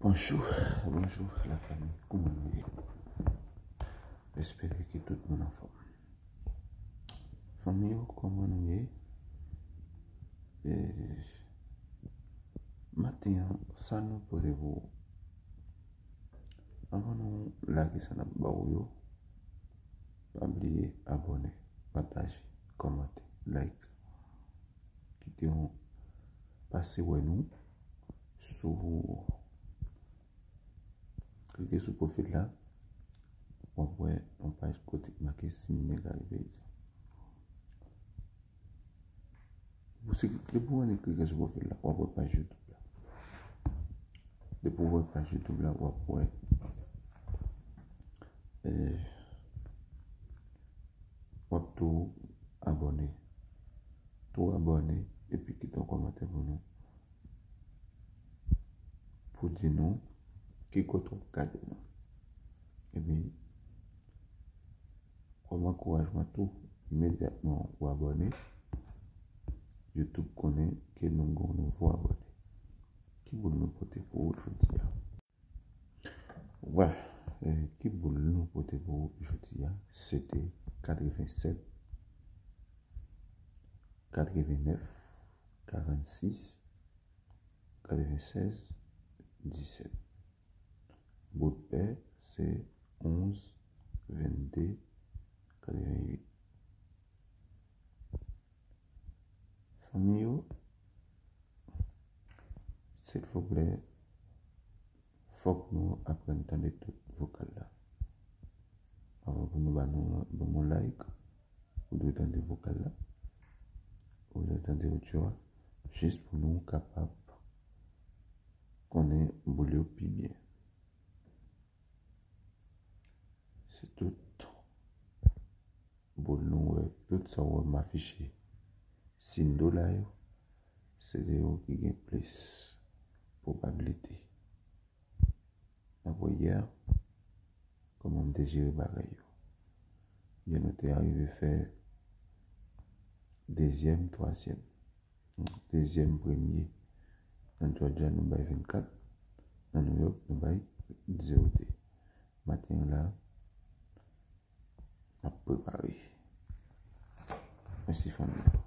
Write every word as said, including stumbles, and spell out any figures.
Bonjou, bonjou la fanmi, kòman nou ye? M espere ke tout moun anfòm. Fanmi yo, kòman nou ye? E, maten an, sa nou pote pou ou? Anvan nou lage sa n ap ba ou yo, pa bliye abòne, pataje, kòmante, like. Kite yon pase wè nou sou Klike sou pwofil la, w ap wè yon paj kote k make Simine Gary Paysan. Ou si, depi w annik klike sou pwofil la, w ap wè paj YouTube la. Depi w wè paj YouTube la, w ap wè, eh, w ap tou abòne. Tou abòne, epi kite yon kòmantè pou nou, pou di nou ki kote w ap gade nou. Epi, kòm ankourajman tou, imedyatman ou abòne, YouTube konnen ke nou gen yon nouvo abòne. Ki boul nou pote pou ou jodi a? Wè, eh, ki boul nou pote pou ou jodi a? Se te katrevennsèt, katrevennnèf, karannsis, katrevensèz, disèt. Bout pè se onz, vennde, katrevenuit. Fanmi yo, silvouplè, fòk nou aprann tande tout vokal la. Avan pou nou ba nou, ban m yon like, ou dwe tande vokal la, ou dwe tande odyo a, jis pou nou kapab konnen boul yo pi byen. Se tout boul nou wè, tout sa w wè m afiche. Sin dola yo, se de yo ki gen plis pwobablite. N ap wè yè kòman m te jere bagay yo. Yè nou te arive fè dezyèm, twazyèm. Dezyèm, premye. Nan Georgia, nou bay vennkat. Nan New York, nou bay zewo de. Maten an la, n ap prepare. Mèsi, fanmi.